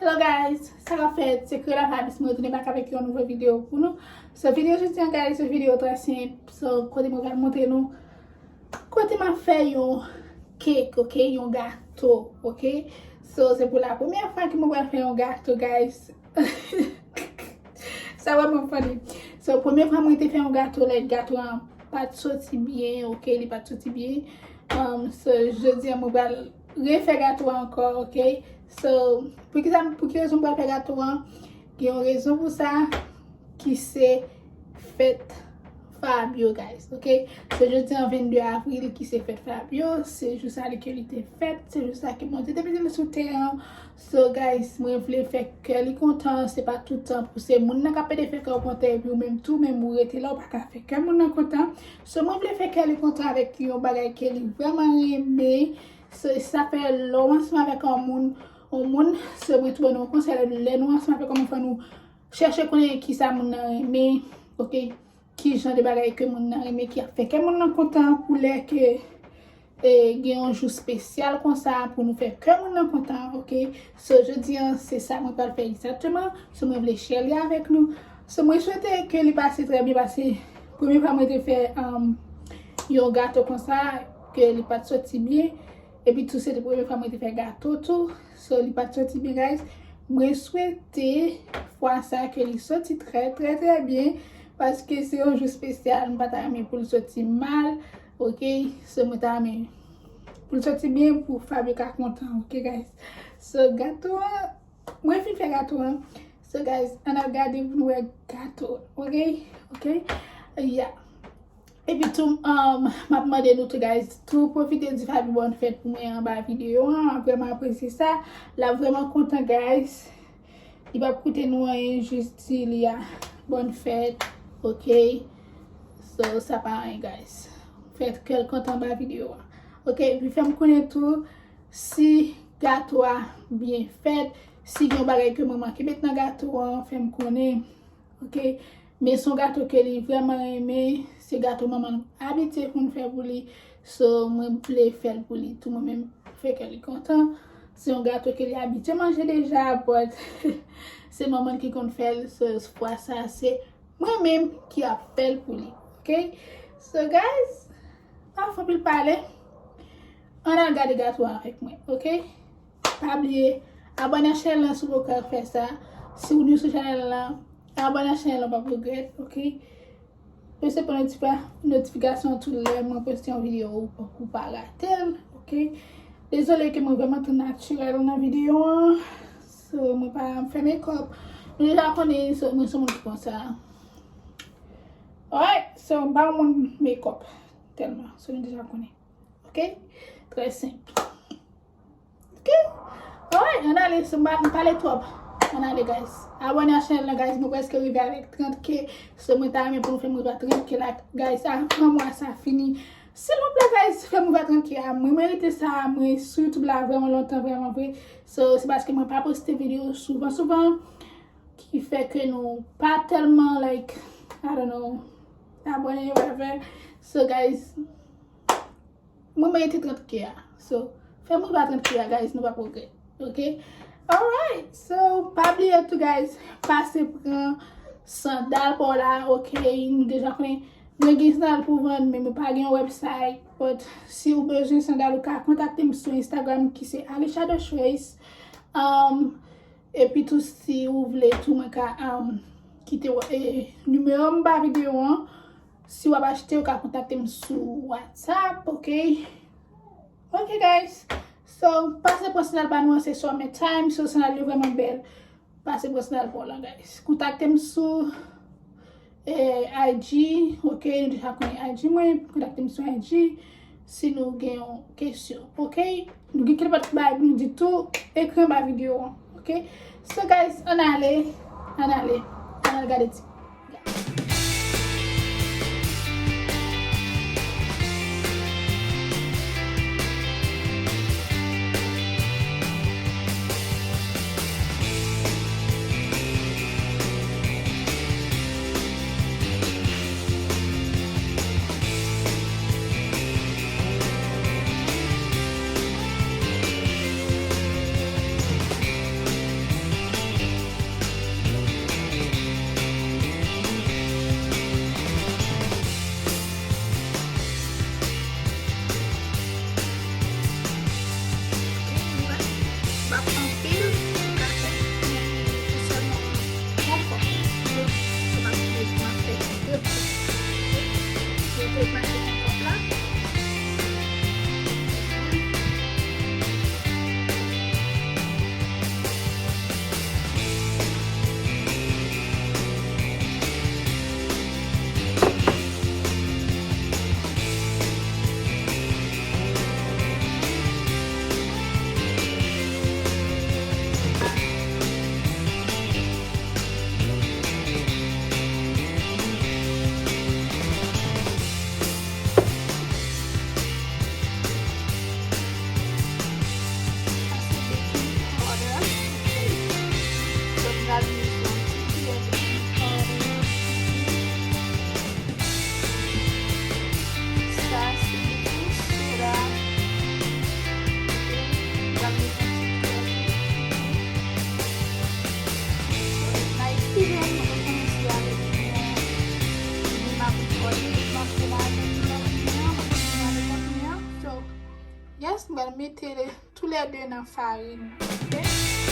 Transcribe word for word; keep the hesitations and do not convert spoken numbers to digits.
So guys, sa k ap fèt, se Kreyòl Alfabis, mwen retounen bak avèk yon nouvo videyo pou nou. So videyo jodi an guys, se videyo trè senp. So kote mwen pral montre nou kote m ap fè yon cake, ok, yon gato, ok. So se pou la premyè fwa ke mwen pral fè yon gato guys. Sa vrèman funny. So premye fwa mwen te fè yon gato, like gato an pa t soti byen, ok, li pa t soti byen. Um, so jodi an mwen pral refè gato a ankò, ok. So pou ki sa, pou ki rezon m pral fè gato an? Gen yon rezon pou sa ki se fèt Fabio guys, ok. So jodi an vennde avril ki se fèt Fabio, se jou sa li ke li te fèt, se jou sa ke Bondye te mete l sou tè an. So guys, mwen vle fè kè li kontan, se pa tout tan pou se moun nan k ap pede fè kè w kontan epi ou menm tou menm ou rete la ou pa ka fè kè moun nan kontan. So mwen vle fè kè li kontan avèk yon bagay ke li vrèman renmen. So sa fè lè w ansanm avèk yon moun, yon moun, so mwen tou ban nou yon konsèy, lè nou ansanm avèk yon moun fò nou chèche konnen kisa moun nan renmen, ok, ki jan de bagay ke moun nan renmen ki ap fè kè moun nan kontan pou lè ke e gen yon jou espesyal konsa pou nou fè kè moun nan kontan, ok? So jodi an se sa mwen pral fè egzakteman. So mwen vle share li avèk nou. So mwen swete ke li pase trè byen paske premye fwa mwen te fè um, yon gato konsa ke li pa t soti byen. Epi tou se te premye fwa mwen te fè gato tou. So li pa t soti byen guys. Mwen swete fwa sa ke li soti trè trè trè byen paske se yon jou espesyal, m pa ta renmen pou l soti mal. Ok, so mwen ta renmen pou l soti byen pou Fabio ka kontan, ok guys. So gato an, mwen fin fè gato an. So guys, ann al gade pou nou wè gato an, ok? Ok, yeah. Epi tou, um, m ap mande nou tou guys, tou pwofite di Fabio bòn fèt pou mwen anba videyo an, m ap vrèman apresye sa. L ap vrèman kontan guys. Li p ap koute nou anyen, jis di li a bòn fèt, ok? So sa pa anyen guys. Fè kè l kontan anba videyo a. Ok, epi fè m konnen tou si gato a byen fèt, si gen yon bagay ke mwen manke met nan gato an, fè m konnen. Ok, men se yon gato ke li vrèman renmen, se gato manman l abitye pou n fè pou li. So mwen vle fè l pou li tou mwen menm, fè kè li kontan. Se yon gato ke li abitye manje deja, but se manman l ki konn fè l. So fwa sa se mwen menm ki ap fè l pou li, ok? So guys, pa fè anpil pale, ann al gade gato a avèk mwen, ok? Pa bliye abòne ak chanèl lan si w poko fè sa. Si w new sou chanèl lan, abòne ak chanèl lan, w p ap regrèt, ok? Pèse pou notifi- notifikasyon an tou lè mwen poste yon videyo ou pa rate l, ok? Dezole ke mwen vrèman tou natirèl nan videyo an. So mwen pa fè makeup. Nou deja konnen so, mwen se moun ki konsa. Alright, so m pa yon moun makeup tèlman. So nou deja konnen. Ok? Trè senp. Ok? Alright, ann ale, so m pa m pale twòp. Ann ale guys. Abòne ak chanèl lan guys, nou prèske rive avèk trant K. So mwen ta renmen pou nou fè m rive a trant K la guys, avan mwa sa fini. Silvouplè guys, fè m rive a trant K a. Mwen merite sa, mwen sou YouTube la vrèman lontan, vrèman vre. So se paske mwen pa poste videyo souvan souvan ki fè ke nou pa tèlman like, I don't know, abòne, whatever. So guys, mwen merite trant K a. So fè m rive a trant K a guys, nou p ap regrèt. Ok? Alright, so pa bliye tou guys, pase pran sandal pa w la, ok? Nou deja konnen mwen gen sandal pou vann, men mwen pa gen yon website. But si w bezwen sandal, ou ka kontakte m sou Instagram ki se Alisha The Choice. Um, epi tou si ou vle tou mwen ka um, kite e, nimewo m ba videyo an. Si w ap achte, ou ka kontakte m sou WhatsApp, ok? Ok guys. So pase pran sandal pa nou an, se Summertime, so sandal yo vrèman bèl. Pase pran sandal pa w la guys. Kontakte m sou eh, I G, ok, nou deja konnen I G mwen, kontakte m sou I G si nou gen yon kesyon, ok? Nou gen kenpòt bagay pou nou di tou, ekri anba videyo an, ok? So guys, ann ale, ann ale, ann al gade ti. Anpil, ou ka fè, men se sèlman yon kòp. Donk, sa m ap fè, m ap fè de kòp. Ok? Donk, ou mete yon kòp la. Sa se baking powder, ok? So, m pral mete yon ti kiyè baking powder. Sa se baking soda. Ok, m pral mete yon ti kiyè tou. So, n a eskize m, mwen te konnen se avèk yon, yon mabou kòde, m ap fè la avèk yon lòt moun an, mwen te konnen avèk lòt moun an. So, yes, m pral mete tou lè de nan farin, ok?